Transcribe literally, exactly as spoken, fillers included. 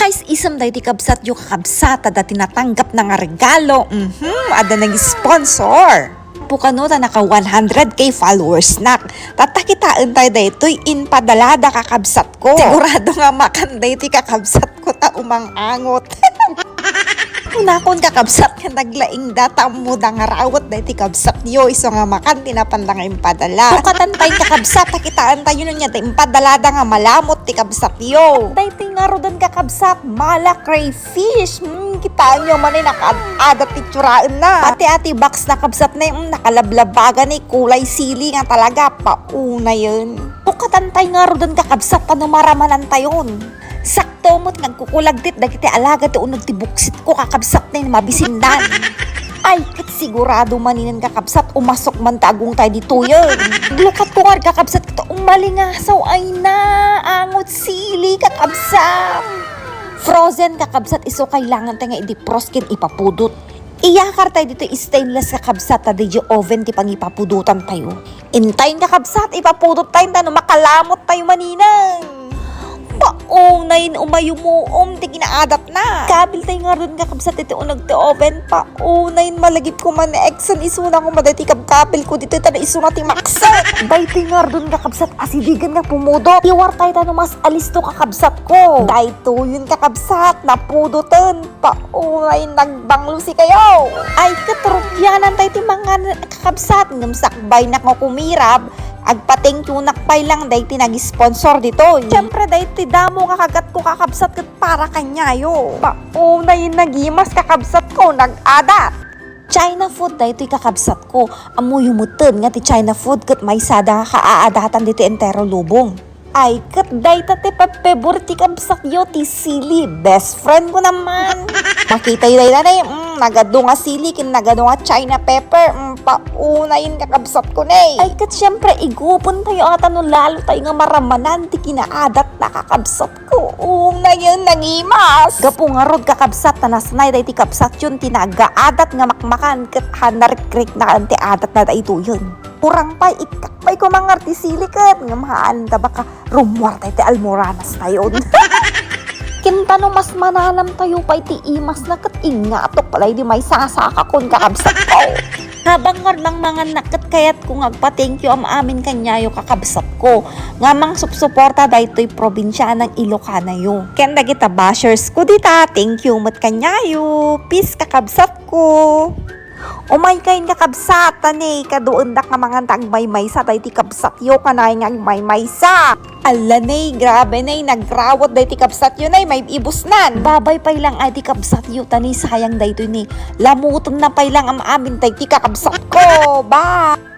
Guys, isem daytoy kabsatyo, kakabsat, adda ti natanggapna nga regalo. Mhm, adda nag-sponsor. Pukano ta naka one hundred K followers nak. Tatta kitaentayo daytoy, impadalada, kakabsatko. Sigurado nga makan daytoy, kakabsatko, ta umangangot. Kunakon, kakabsat, nga naglaingda ta ammoda nga rawet daytoy kabsatyo, isu nga makan ti napanda nga impadala. Bukatan pay, kakabsat, ta kitaentayo no ania ti impadalada nga malamut ti kabsatyo. Daytoy ngaruden, kakabsat, mala crayfish. Hmm, kitaenyo manen, nakaad-adat ti itsuraenna. Pati a ti box na, kabsat, ne, hmm, nakalablabagani, kulay sili nga talaga, paunayen. Bukatan pay ngaruden, kakabsat, ta no maramanantayon. Sakto met nga agkukulagtit dagiti alagad ti uneg ti buksitko, kakabsat, ne, mabisindan. Ay, ket sigurado maninen, kakabsat, umasok man ta agungtay ditoyen. Aglukatko ngarud, kakabsat, ket umalingasaw, ay na, angot sili, kakabsat. Frozen, kakabsat, isu kailangan tayo nga i-defrost ken ipapudot. Iyakartayo ditoy stainless, kakabsat, ta diay oven ti pangipapudotantayo. Intayon, kakabsat, ipapudottayo ta no makalamottayo maninen. Paunayen umayumuom ti kinaadatna. Kabiltayo ngaruden, kakabsat, iti uneg ti oven. Paunayen malagipko man ni eksen, isuna koma daytoy kabkabilko ditoy ta isuna ti makset. Daytoy ngaruden, kakabsat, asidigan nga pumudot. Iwartayo ta no mas alisto, kakabsatko. Daytoyen, kakabsat, napudoten. Paunayen nagbanglusikayo. Ay, ket rupianantayo ti mangan, kakabsat, ngem sakbaynak nga kumirab, agpa-thank you-nak pay lang daytoy nag-sponsor ditoy. Siyempre, daytoy damo nga kagatko, kakabsat, ket para kaniayo. Paunayen nagimas, kakabsatko, nag-adat. China food daytoy, kakabsatko. Ammoyo metten nga ti China food ket maysada nga kaaadatan ditoy entero lubong. Ay, ket dayta ti pagpebor ti kabsatyo, ti sili. Best friend ko naman. Makitayo dayta, ne. Mm, nagadu nga sili ken nagadu nga China pepper. Mm, paunayen, kakabsatko, ne. Ay, ket siyempre, igupentayo ata no lalotayo nga maramanan ti kinaadatna, kakabsatko. Unayen nagimas. Gapu ngarud, kakabsat, ta nasanay daytoy kabsatyon ti nagaadat nga makmakan ket haan narikriknaan ti adatna daytoyen. Kurang pay, ikkak pay koma ngarud ti sili ket ngem haan ta baka rummuartayo ti almoranas tayon. Ken ta no mas mananamtayo pay ti imasna ket ingatok pay daydi maysasakakon, kakabsatko. Habang ngarud mangmangannak ket kayatko nga agpa-thank you am-amin kaniayo, kakabsatko, nga mangsupsuporta daytoy probinsia a nang-Ilokanayo. Ken dagita bashersko dita, thank you met kaniayo. Peace, kakabsatko. Umaykayon, kakabsat, ta ne, kaduendak nga mangan ta agmaymaysa daytoy kabsatyo, kanayon nga agmaymaysa. Ala ne, grabe ne, nagrawet daytoy kabsatyo ne, maibusnan. Babay pay lang daytoy kabsatyo, ta ne, sayang daytoy ne. Lamutenna pay lang am-amin daytoy kakabsatko. Bye!